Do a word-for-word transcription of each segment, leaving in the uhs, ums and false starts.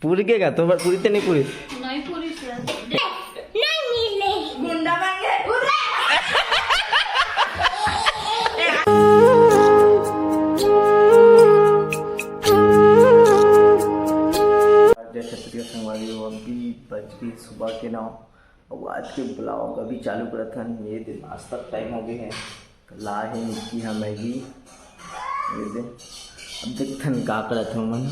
पूरी के का? तो पूरी ते नहीं पूरी। नहीं पूरी सर। नहीं मिले। गुंडा बन गए। जय छत्तीसगढ़ संगवारी हो, अभी बज गई सुबह के नौ। और आज के ब्लॉग अभी चालू करत हन। ये दे, नाश्ता टाइम हो गए है। ला हे निक्की हा मैगी। ये दे, अब देखथन का करत हो मन।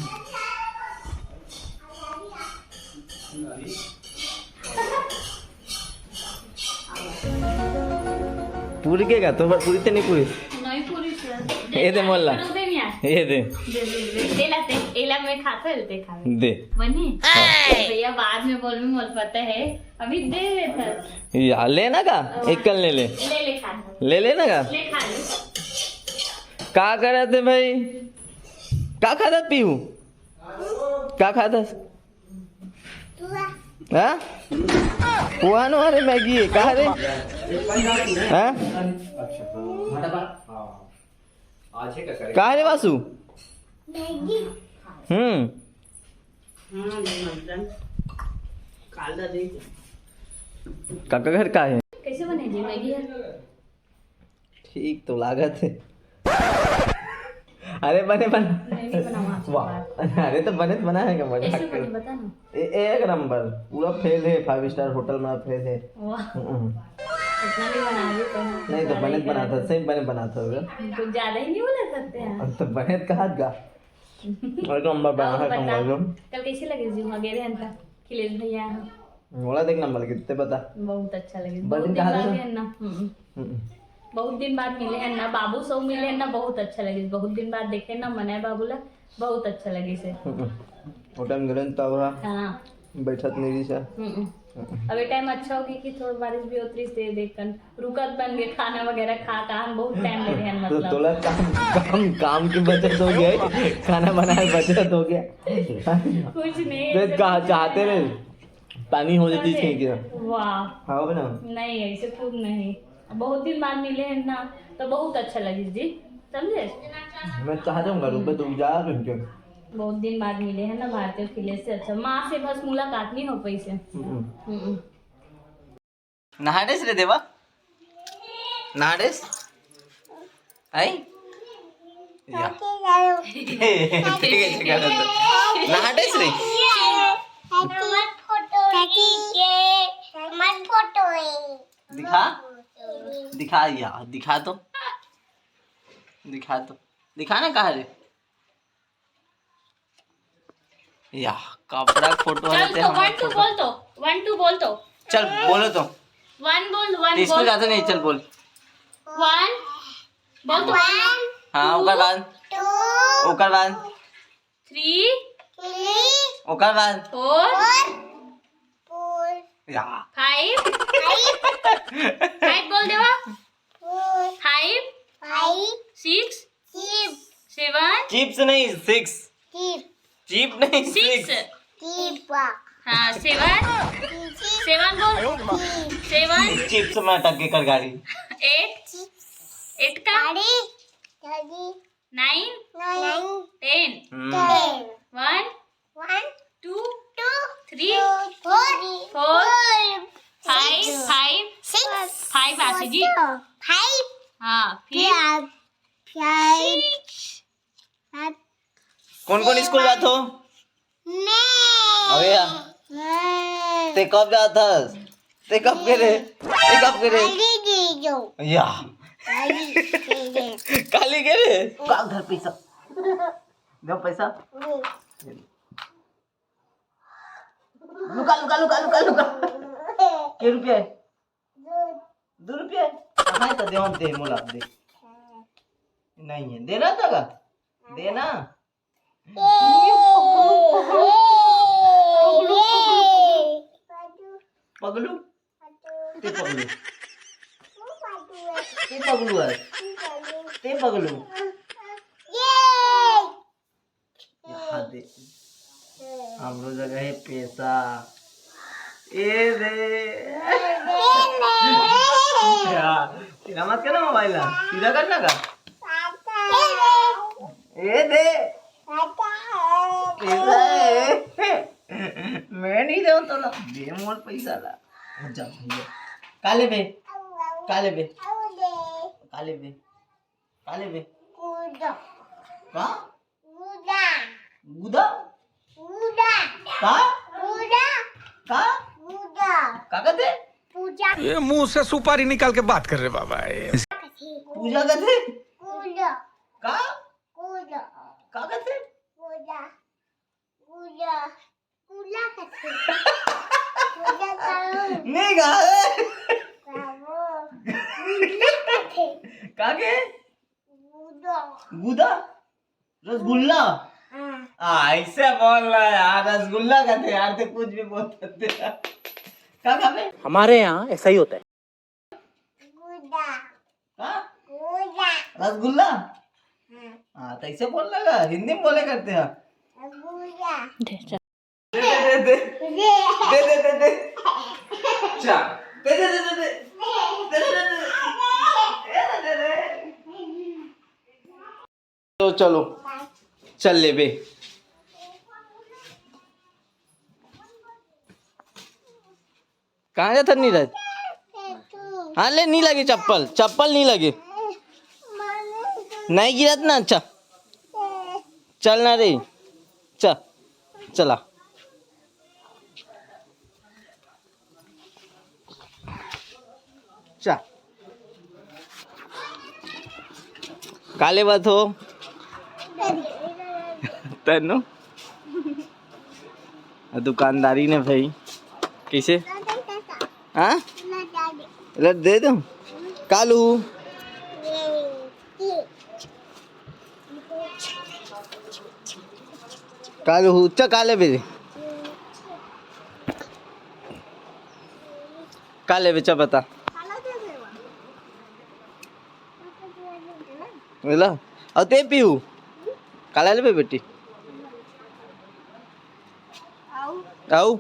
पूरी के का? तो पूरी ते नहीं पूरी। नहीं पूरी सर। ये दे मोला। दे नहीं यार। ये दे। दे, दे, दे। एला ते, एला मैं खाता हूँ, ते खा। दे। बनी? हाँ। भैया बाद में बोल, मोर पता है। अभी दे दे सर। या, लेना का? हाँ। एक कल ले ले। ले ले खा। ले लेना का? ले खा ले। का करत है भाई? का खाता पीहू? का खाता? हाँ? पोहा नो, अरे मैगी है, का रे? हाँ? का रे वासु? हम्म। काका घर का है? कैसे बने जी मैगी है? ठीक तो लागत है। अरे बने बन नहीं, नहीं बनावा आपको वाह। बात। अरे तो बने तो बना है क्या, मजाक कैसे कर। बने बता ना। ए, एक नंबर, पूरा फेल है, फाइव स्टार होटल में फेल है। वाह। हम्म। इतना नहीं बना रही तो। नहीं तो बने बनाता, सही बने बनाता होगा। कुछ ज्यादा ही नहीं बना सकते हैं। तो बने तो कहा गा। एक नंबर बना और है बता, कमाल। कल कैसे लगे जी वहाँ गए रहन था खिलेश भैया यहाँ? मोला देख नंबर कितने पता। बहुत अच्छा लगे। बर्तन बहुत दिन कहाँ बाद रखे? है ना। हम्म। हम्म। बहुत दिन बाद मिले हैं ना, बाबू सब मिले हैं ना, बहुत अच्छा लगे। बहुत दिन बाद देखे ना मनय बाबू ला, बहुत अच्छा लगे से। हम्म। वो टाइम गलन तो हो रहा। हाँ। बैठत नहीं रही सर। हम्म। अब ये टाइम अच्छा होगी कि थोड़ा बारिश भी होती दे देख कन रुकत बन गए, खाना वगैरह खा का हम बहुत टाइम ले रहे हैं तो मतलब। तोला काम, काम, काम की बचत हो गया, खाना बनाए बचत हो गया। कुछ नहीं, तो ऐसे कहा कुछ चाहते नहीं। रहे, पानी हो जाती अरे, ठीक है। वाह। हाँ बना। नहीं, ऐसे खूब नहीं। बहुत दिन बाद मिले हैं ना, तो बहुत अच्छा लगे जी, समझे? मैं चाह जाऊंगा, रुक, तुम जा रहे हो। बहुत दिन बाद मिले हैं ना भारतीय खिले से, अच्छा माँ से बस मुलाकात नहीं हो पाई से। हम्म। हम्म। नहाडेस रे देवा, नहाडेस? आई? या। ठीक है, ठीक है, ठीक है। नहाडेस रे? मत फोटो लीजिए, मत फोटो है। दिखा, दिखा या, दिखा तो, दिखा तो, दिखा ना कहाँ रे? या, कपड़ा फोटो है चल ते तो हमर वन टू फोटो। बोल तो, वन टू बोल तो। चल, बोलो तो। वन बोल, वन ते स्कूल बोल। जाते नहीं, चल बोल। वन बोल तो। वन। हाँ, ओकर बाद। टू। ओकर बाद। थ्री। थ्री। ओकर बाद। फोर। फोर। फोर। या। फाइव। फाइव। फाइव बोल देवा। Four. Five. Five. Six. Six. Seven. Chips नहीं, सिक्स। चिप। चिप नहीं, सिक्स। सिक्स। चिप। हाँ, सेवन। चिप। सेवन बोल। चिप। सेवन। चिप्स में अटक के कर गाड़ी। एट। चिप्स। एट का? गाड़ी। गाड़ी। Nine. Nine. Ten. Hmm. Ten. One. One. Two. Two. Three. Two. Four. Four. Four. Five. Six. Five. Six. Five आती जी। फाइव। हाँ, फिर? फाइव। फाइव। सिक्स। फाइव। कौन कौन स्कूल जात हो? मैं। अबे या। मैं। ते कब जात हस? ते कब के रे? ते कब के रे? काली दे दो। या। काली दे दो। काली के रे? का घर पैसा? दो पैसा? दे। लुका, लुका, लुका, लुका, लुका। के रुपया है? दो। दो रुपया है? कहाँ है तो दे, हम दे, मोला दे। नहीं है। देना था का? देना। पगलू, पगलू। ते पगलू। ते पगलू है। ते पगलू। यहाँ दे। हमरो जगह है पैसा। ए दे। या, तेरा मत करना मोबाइल ना। सीधा करना का? ए दे। पैसा है। मैं नहीं देव तोला, दे मोर पैसा ला। जा भैया। का लेबे? का लेबे? का लेबे? का लेबे? गुदा। का? गुदा। गुदा? गुदा। का? गुदा। का? गुदा। का कहते? पूजा। ये मुंह से सुपारी निकाल के बात कर रहे बाबा, ये। पूजा कहते? गुदा। का? गुदा। का कहते? गुदा। गुदा। गुदा कहते। गुदा करो। नहीं गा। करो। गुदा कहते। का के? गुदा। गुदा? रसगुल्ला? हाँ। आ, ऐसे बोल रहा है यार, रसगुल्ला कहते यार, तो कुछ भी बोल सकते हैं। का खाबे? हमारे यहाँ ऐसा ही होता है। गुदा। हाँ? गुदा। रसगुल्ला? हाँ। हाँ, तो ऐसे बोल लगा, हिंदी में बोले करते हैं। गुदा। दे, चल। दे, दे, दे, दे। दे। दे, दे, दे, दे। अच्छा। दे, दे, दे, दे, दे। दे, दे, दे, दे। दे, दे, दे, दे। तो चलो, चल लेबे। कहाँ जाता नीरज? हाँ, ले, नहीं लगे चप्पल, चप्पल नहीं लगे। नहीं गिरत ना, अच्छा। चल ना रे, चल, चला। चा। का लेवत हो? तनु? दुकानदारी ने भाई, कैसे? हाँ? ले दे दो। कालू। कालू, चा का लेबे? का लेबे, चा बता। बोला, अउ ते पीहू? का लेबे बेटी? आऊ?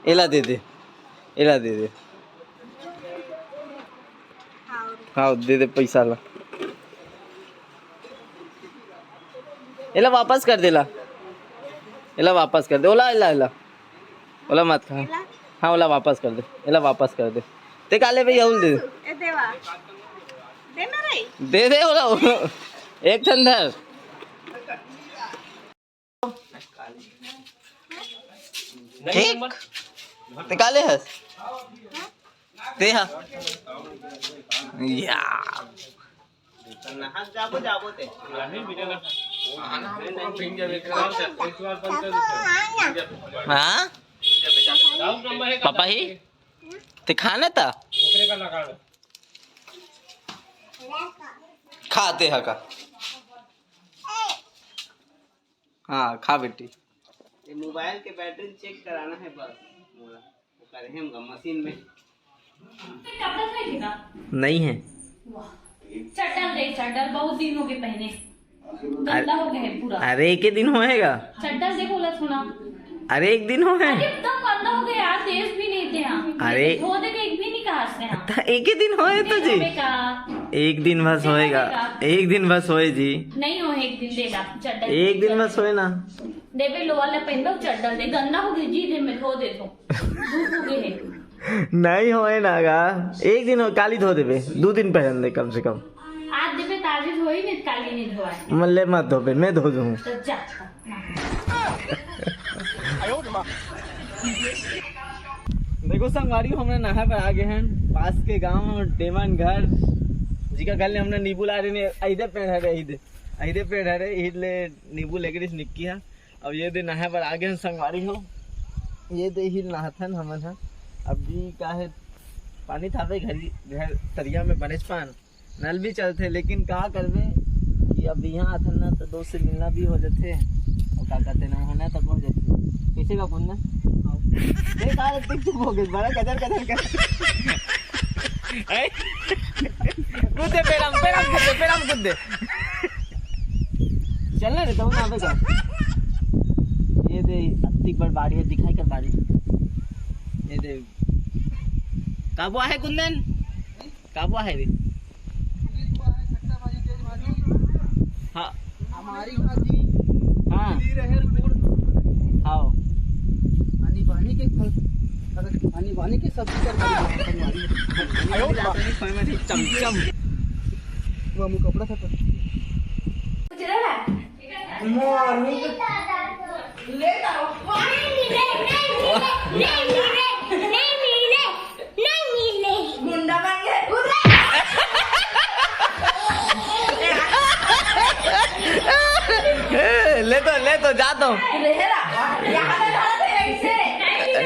एला दे दे, एला दे दे। हाँ, दे दे पैसा ला। एला वापस कर दे ला। एला वापस कर दे। ओला, एला, एला। ओला मत खा। हाँ, ओला वापस कर दे। एला वापस कर दे। ते का लेबे, अउ ल दे। ए देवा। दे ना रे। दे दे ओला। एक ठन धर। ठीक। ते का ले हस? ते हा। या। हाँ? पापा ही? ते खाना था? खाते हा का? हाँ, खा बेटी। ये मोबाइल के बैटरी चेक कराना है बस मोला। वो करे हम गा मशीन में। कपड़ा नहीं देगा? नहीं है। वाह। चड्डा दे, चड्डा बहुत दिन हो गए पहने। गंदा हो गया है पूरा। अरे, एक ही दिन होएगा। चड्डा देखो ला सुना। अरे, एक दिन होए। अरे, एकदम गंदा हो गया यार, तेज भी नहीं थे हम। अरे। धो दे के एक भी नहीं कहा से हम। त एक ही दिन होए तो जी। देखा बेटा। एक दिन बस देखा होएगा। बेटा। एक दिन बस होए जी। नहीं हो एक दिन देगा चड्डा। एक दिन बस होए ना। देबे लोअर ला पहन लो, चड्डा दे, गंदा हो गया जी, दे मैं धो देता हूँ। धूप हो गई है। नहीं होए ना गा, एक दिन हो, काली धो देबे, दू दिन पहन दे कम से कम। आज देबे ताजे धोई नहीं, काली नहीं धोए। मल्ले मत धोबे, मैं धो दूँ। तो जा। देखो संगवारी, हमने नहाए बर आ गए हैं पास के गांव डेमन घर, जिका घर ले हमने नींबू ला रहे ने, इधर पेड़ है रे, इधर, इधर पेड़ है रे, इधर ले नींबू लेके इस निक्की है। अब ये दे नहाए बर आ गए हैं संगवारी हो, ये दे ही नहाथन हमन ह। अभी का है, पानी थावे घर, घर तरिया में बनेच पान, नल भी चलथे, लेकिन का करबे कि अब यहाँ आथन ना तो दोस्त से मिलना भी हो जाथे, और का कहते ना, होना तक हो जाथे। कैसे का बोलना? देख, आ, देख, चुप हो गए, बड़ा कदर कदर कर। ऐ? कूद दे, पैराम, पैराम कूद दे, पैराम कूद दे। चल ना रे, तब ना आवे का। ये दे, अत्ती बड़ बाड़ी है, दिखाई कर बाड़ी। ये दे। काबू आहे कुंदन? काबू आहे रे? हाँ। हमारी भाजी, हाँ। इडली रहेर गुड़। हाँ। पानी, पानी की सब्जी कर, संगवारी। आयो, चमचम। वो हम कपड़ा था। मम्मी। ले जाओ। नहीं मिले, नहीं मिले, नहीं मिले, नहीं मिले, नहीं मिले। गुंडा बन गए। ए, ले तो, ले तो, जा तो। रहे रहा। यहाँ पे खड़ा थे ऐसे।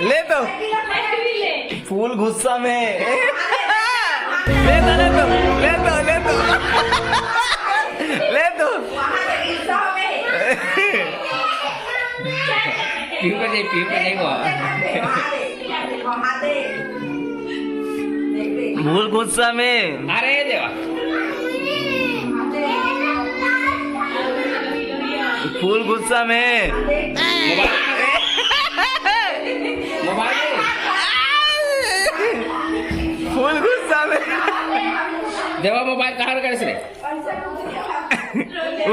ले तो। फुल गुस्सा में। ले तो, ले तो, ले तो, ले तो। ले तो। वहाँ पे गुस्सा हो गए। पीहू का जाए, पीहू का जाए वो। वहाँ दे, वहाँ दे। देख, देख। फुल गुस्सा में। अरे देवा। फुल गुस्सा में। मोबाइल। मोबाइल। फुल गुस्सा में। देवा मोबाइल कहाँ रखा इसने?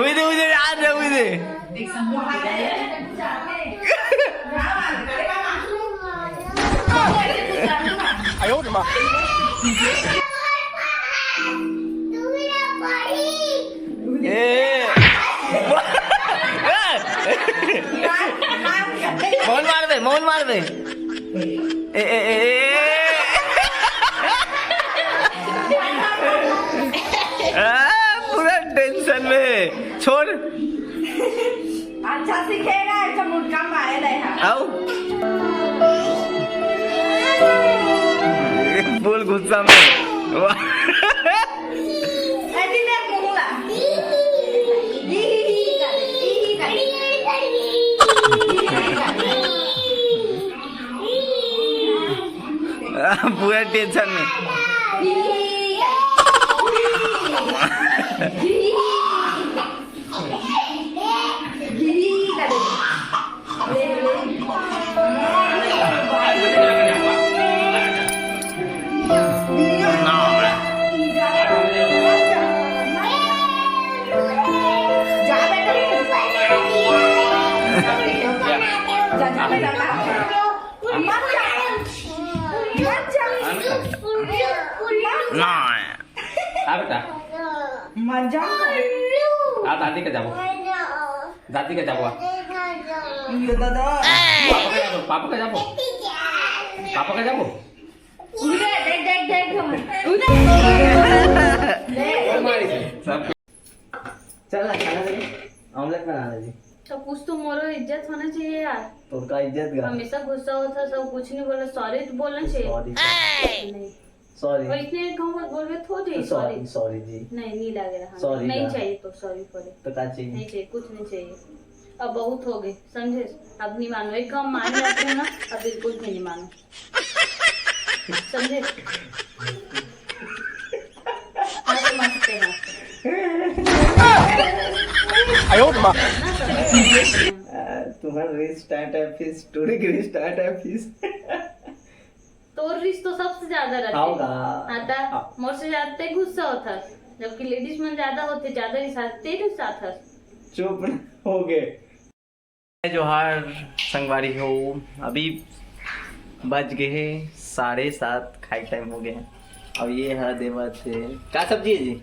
उइदे, उइदे, आ जा, उइदे। ए। मौन मार दे, मौन मार दे। ए, ए, ए, ए। आ, पूरा टेंशन में। छोड़। अच्छा सीखेगा, ऐसा मुर्गा मारे नहीं है। आओ। फुल गुस्सा में। वाह। ऐसी मैं मुंह ला। पूरा टेंशन में। हाँ बेटा। मजा। आ दादी का जाबो। दादी का जाबो। ये दादा। पापा का जाबो, पापा का जाबो। पापा का जाबो। उधर देख, देख, देख, उधर। हमारी सब। चल ना, खाना दे। ऑमलेट बना दे जी। तो कुछ तो मोरो इज्जत होना चाहिए यार। तो का इज्जत गा? हमेशा गुस्सा होता, सब कुछ नहीं बोला, सॉरी तो बोलना चाहिए। सॉरी। नहीं। सॉरी। और इतने एक हम बोल रहे थो जी, सॉरी। सॉरी, सॉरी जी। नहीं, नहीं लगे रहा। सॉरी नहीं ना। चाहिए तो सॉरी पड़े। तो का चाहिए? नहीं चाहिए, कुछ नहीं चाहिए। अब बहुत हो गए, समझे? अब नहीं मानो, एक हम मान जाते हैं ना, अब बिल्कुल भी नहीं मानो, समझे? हाँ, तो मस्त है। तुम्हारा रिस्ट टाइट है फिश, टूरी की रिस्ट टाइट है फिश। तोर रिस तो सबसे ज्यादा रहते। आओगा। हाँ, ता मोर से ज्यादा ते गुस्सा होता, जबकि लेडीज मन ज्यादा होते, ज्यादा रिस आते, ते रिस आता। चुप हो गए। जोहार संगवारी हो, अभी बज गए हैं साढ़े सात, खाई टाइम हो गया है। अब ये है देवत है, क्या सब्जी है जी?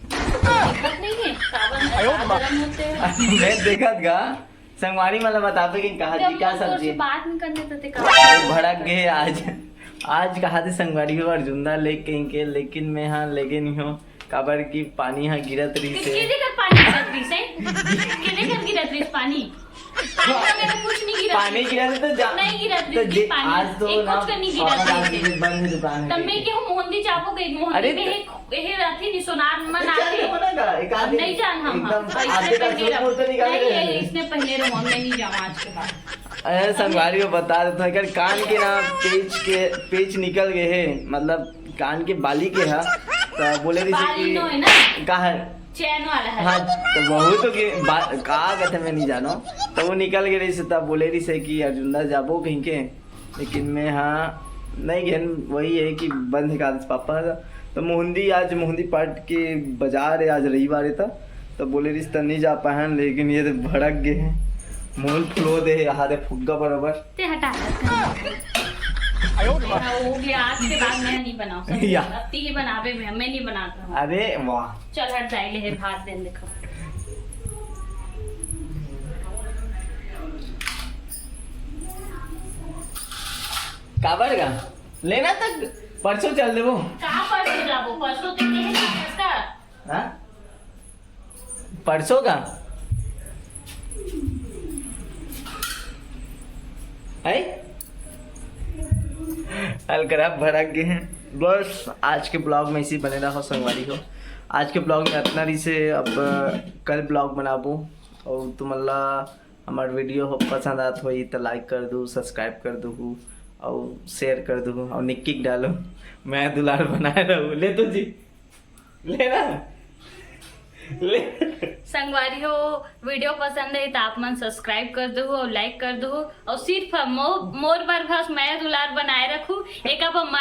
दिक्कत नहीं है, सावन में ज्यादा गर्म होते हैं। मैं देखत गा संगवारी मतलब बताते कि कहा जी क्या सब्जी है। बात नहीं करने देते का। भड़क गए आज। आज कहा थे संगवारी हो अर्जुंदा लेके इनके, लेकिन मैं हाँ लेके नहीं हूँ, काबर की पानी हाँ गिरत रही से। किले कर पानी गिरत रही से? किले कर गिरत रही पानी? पानी वगैरह कुछ नहीं गिरत पानी रही। गिरा तो जा नहीं गिरत तो रही जे- पानी। आज तो एक ना कुछ का नहीं पापा गिरत का रही। बंद है दुकान तब है। मैं क्यों मोहंदी चापो गई? मोहंदी अरे में तो- एक ये रहती नहीं सोनार मन चल आती। तो बनेगा, एक आध नहीं जान हम एकदम ऐसे आधे का पहले सूट रहो। कुर्ता निकाल नहीं, के ये रख दे। इसने पहले रहो, मैं नहीं जाऊँ आज के बाद। अरे संगवारी को बता देता हूँ, अगर कान के ना पेच के पेच निकल गए है, मतलब कान के बाली के है, तो बोले रही बाली कि नो है ना? का है? चैन वाला है। हाँ, तो बहुत हो गए बा- का कहते मैं नहीं जानो, तो वो निकल गए रही से, तब बोले रही से कि अर्जुंदा जाबो कहीं के, लेकिन मैं हाँ नहीं गए। वही है कि बंद है कागज पापा का। तो मोहंदी, आज मोहंदी पाट के बाजार है, आज रविवार है था, तो बोले रही से नहीं जा पाए, लेकिन ये तो भड़क गए हैं, मोल फुलो दे है, हाथ है फुग्गा बराबर। ते हटा। हाँ, हो गया, आज के बाद मैं नहीं बनाऊँ सब्जी। या। अब ती ही बनाबे, मैं, मैं नहीं बनाता हूँ। अरे वाह। चल हट जाए ले, भात दे देखो। काबर गा लेना तक परसों चल देबो। कहाँ परसों जाबो? परसों तो ये है ना, इसका। हाँ? परसों का है। अलकरा भड़क गए हैं। बस आज के ब्लॉग में इसी बने रहो संगवारी हो। आज के ब्लॉग में इतना रही से। अब कल ब्लॉग बनाबो और तुमन ला हमार वीडियो हो पसंद आत होई तो लाइक कर दू, सब्सक्राइब कर दू और शेयर कर दू और निक्की के डालो। मैं दुलार बनाए रहू। ले तो जी, ले ना, ले। संगवारी हो, वीडियो पसंद है तो आप मन सब्सक्राइब कर दो और लाइक कर दो और सिर्फ मो, मोर बर बस मैं दुलार बनाए रखू। एक अब